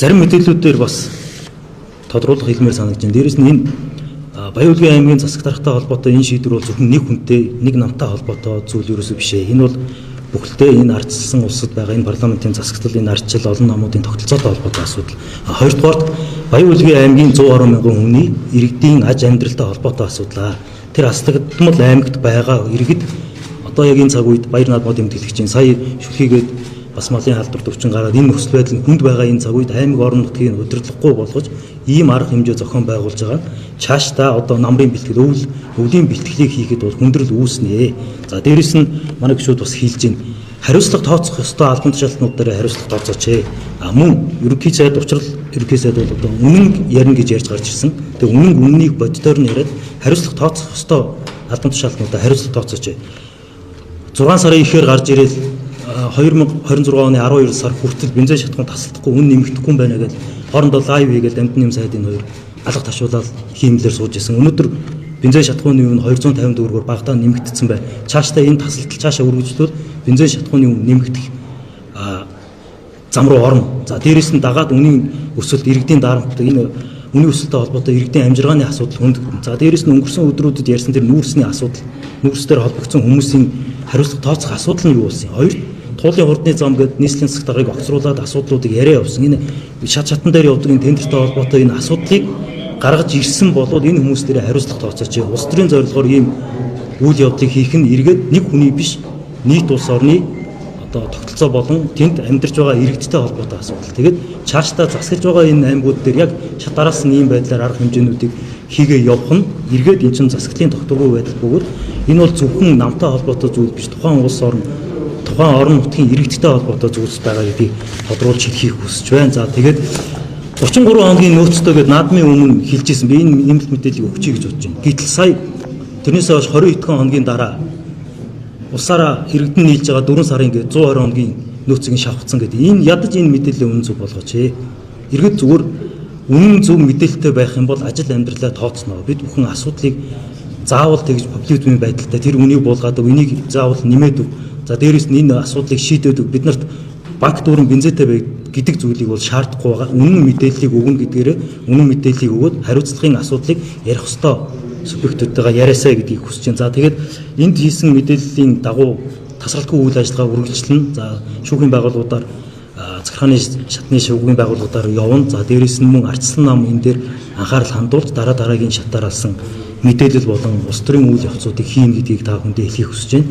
Зарим мэдээллүүдээр бас тодруулах хэлмээр санагдаж байна. Дээрээс нь энэ Баян-Өлгий аймгийн засаг даргатай холбоотой энэ шийдвэр бол зөвхөн нэг хүнтэй, нэг намтай холбоотой зүйл ерөөсөө биш ээ. Энэ бол бүхэлдээ энэ ардчилсан улсад байгаа энэ парламентын засагтал, энэ ардчил олон намуудын тогтолцоотой холбоотой асуудал. Хоёрдугаарт Баян-Өлгий аймгийн 100 гаруй мянган хүний иргэдийн аж амьдралтай холбоотой асуудал. Тэр астагдмал аймагт байгаа иргэд одоо яг энэ цаг үед баяр наадмууд тэмдэглэж чинь сая шүлхийгээд бас малын халдвар төвчин гараад энэ нөхцөл байдал нь хүнд байгаа энэ цаг үед аймаг орон нутгийг удирдлахгүй болгож ийм арга хэмжээ зохион байгуулж байгаа нь цаашдаа одоо намрын бэлтгэл, өвлийн бэлтгэлийг хийхэд бол хүндрэл үүснэ. За дээрэс нь манай гишүүд бас хэлж байна. Хариуцлага тооцох ёстой албан тушаалтнууд дээр хариуцлага тооцооч. А мөн ерөнхий сайд учрал ерөнхий сайд бол одоо үнэн ярина гэж ярьж гарч ирсэн. Тэгээ үнэн үннийг боддоор нь яриад хариуцлага тооцох ёстой албан тушаалтнуудаа хариуцлага тооцооч. 6 сарын ихээр гарч ирэл 2026 оны 12 сар хүртэл бензин шатхуун тасалдахгүй, үн нэмэгдэхгүй байна гэж хоорондоо live хийгээл Дамдын нэм сайдын хоёр алга ташуулаад хиймлэр сууж исэн. Өнөөдөр бензин шатхууны үн 250 төгрөгөөр багадаа нэмэгдсэн байна. Цаашдаа энэ тасалдал цаашаа үргэлжлүүл бензин шатхууны үн нэмэгдэх зам руу орно. За дээрээс нь дагаад үнийн өсөлт, иргэдийн дарамт, энэ үнийн өсөлттэй холбоотой иргэдийн амжиргааны асуудал хүндэгдэнэ. За дээрээс нь өнгөрсөн өдрүүдэд ярьсан тэр нүүрсний асуудал, нүүрсээр холбогдсон хүмүүсийн хариуцлага тооцох асуудал нь юу болсон юм? Хоёр туулын хурдны зам гэдэг нийслэлийн засаг даргаыг огцруулаад асуудлуудыг яриа явсан. Энэ шат шатан дээр явдаг энэ тендертэй холбоотой энэ асуудлыг гаргаж ирсэн болвол энэ хүмүүс дээр хариуцлага тооцооч. Улс төрийн зорилгоор ийм үйл явдлыг хийх нь эргээд нэг хүний биш, нийт улс орны одоо тогтолцоо болон тэнд амьдарч байгаа иргэдтэй холбоотой асуудал. Тэгээд цаашдаа засаглаж байгаа энэ аймагуд дээр яг шат араас нь ийм байдлаар арга хэмжээнүүдийг хийгээ явах нь эргээд эн чинь засаглалын тогтворгүй байдал бөгөөд энэ бол зөвхөн намтай холбоотой зүйл биш, тухайн улс орн, тухайн орон нутгийн иргэдтэй холбоотой зүйлс байгаа гэдгийг тодруулж хэлхийг хүсэж байна. За тэгээд 33 хоногийн нөөцтэй гээд наадмын өмнө хэлж ирсэн. Би энэ нэмэлт мэдээллийг өгчий гэж бодож байна. Гэтэл сая тэрнээс хойш 20 хэдхэн хоногийн дараа улсаараа иргэдэн нийлж байгаа 4 сарын гээд 120 хоногийн нөөцийг шавхцсан гэдэг. Энэ ядаж энэ мэдээллийн үнэн зөв болгооч. Иргэд зүгээр үнэн зөв мэдээлэлтэй байх юм бол ажил амьдралаа тооцно. Бид бүхэн асуудлыг заавал тэгж популизмын байдалтай тэр үнийг буулгаад өг, энийг заавал нэмээд өг. За дээрэс нь энэ асуудлыг шийдээд өг. Бид нарт банк дүүрэн бензинтэй бай гэдэг зүйлийг бол шаардахгүй байгаа. Үнэн мэдээллийг өгнө гэдгээрээ үнэн мэдээллийг өгөөд хариуцлагын асуудлыг ярих ёстой субъектүүдтэйгээ яриасаа гэдгийг хүсэж байна. За тэгээд энд хийсэн мэдээллийн дагуу тасралтгүй үйл ажиллагаа үргэлжлэнэ. За шүүхийн байгууллагуудаар, захиргааны шатны шүүхийн байгууллагуудаар явна. За дээрэс нь мөн ардчилсан нам энэ дээр анхаарал хандуулж дараа дараагийн шатаар алсан мэдээлэл болон улс төрийн үйл явцуудыг хийнэ гэдгийг та бүхэндээ хэлхийг хүсэж байна.